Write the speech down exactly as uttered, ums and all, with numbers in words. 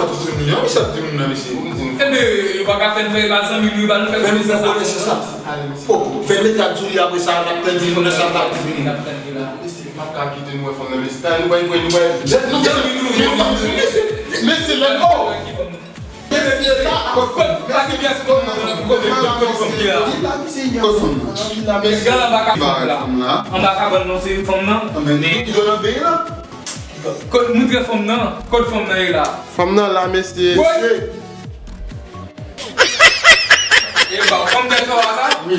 wè ti moun nan, misye ap di moun nan, mesye. Ebyen, yo pa ka fè n fè pa zanmi nou, yo pa nou fè konesans. Fè nou fè konesans. Oh, fè metad sou li, apre sa, n ap tann ti moun nan, sa n ap vini. N ap tann li la. Mesye, m pa ka kite nou wè fanm nan, mesye. Tann, nou wè, nou wè, nou wè. Lè nou, mesye, mesye, lè, oh! Mesye, la, kot fanm nan, kot fanm nan, kot fanm nan, kot fanm nan. Mesye, la, m pa ka fanm la. M pa ka fanm nan, se fanm nan. Men, li dwe nan peyi la. Kot, moutre fanm nan, kot fanm nan ye la. Fanm nan la, mesye. Woy! E ba, fanm nan sa, sa? Wi.